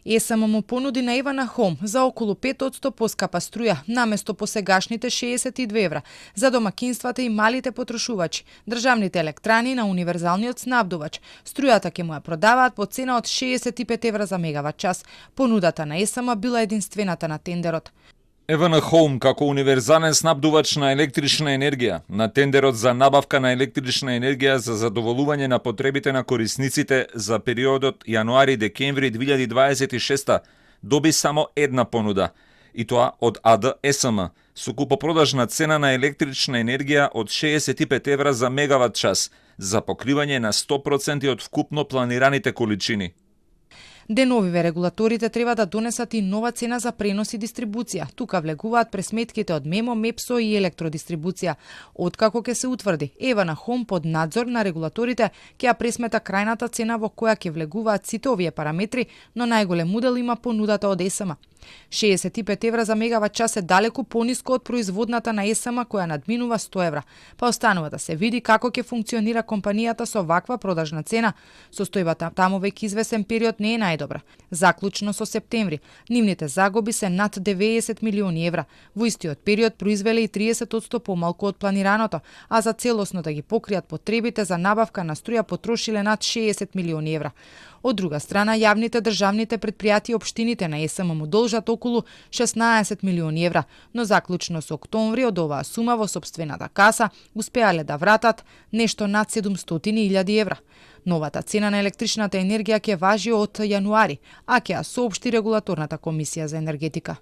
ЕСМ му понуди на Ивана Хом за околу 5% поскапа струја, наместо по сегашните 62 евра за домакинствата и малите потрошувачи, државните електрани на универзалниот снабдувач. Струјата ќе му ја продаваат по цена од 65 евра за мегават час. Понудата на ЕСМ била единствената на тендерот. Евана Хоум, како универзален снабдувач на електрична енергија, на тендерот за набавка на електрична енергија за задоволување на потребите на корисниците за периодот јануари-декември 2026 доби само една понуда, и тоа од АД ЕСМ, со купопродажна цена на електрична енергија од 65 евра за мегават час, за покривање на 100% од вкупно планираните количини. Деновиве регулаторите треба да донесат и нова цена за пренос и дистрибуција. Тука влегуваат пресметките од МЕМО, МЕПСО и електродистрибуција. Откако ќе се утврди Евана Хом под надзор на регулаторите, ќе ја пресмета крајната цена во која ќе влегуваат сите овие параметри, но најголем удел има понудата од ЕСМ. 65 евра за мегават час е далеку пониско од производната на ЕСМ која надминува 100 евра. Па останува да се види како ќе функционира компанијата со ваква продажна цена. Состојбата таму веќе извесен период не е најдобра. Заклучно со септември, нивните загуби се над 90 милиони евра. Во истиот период произвеле и 30% помалку од планираното, а за целосно да ги покријат потребите за набавка на струја потрошиле над 60 милиони евра. Од друга страна, јавните државните претпријатија и општините на ЕСМ му должат околу 16 милиони евра, но заклучно со октомври од оваа сума во сопствената каса успеале да вратат нешто над 700.000 евра. Новата цена на електричната енергија ќе важи од јануари, а ќе ја соопшти регулаторната комисија за енергетика.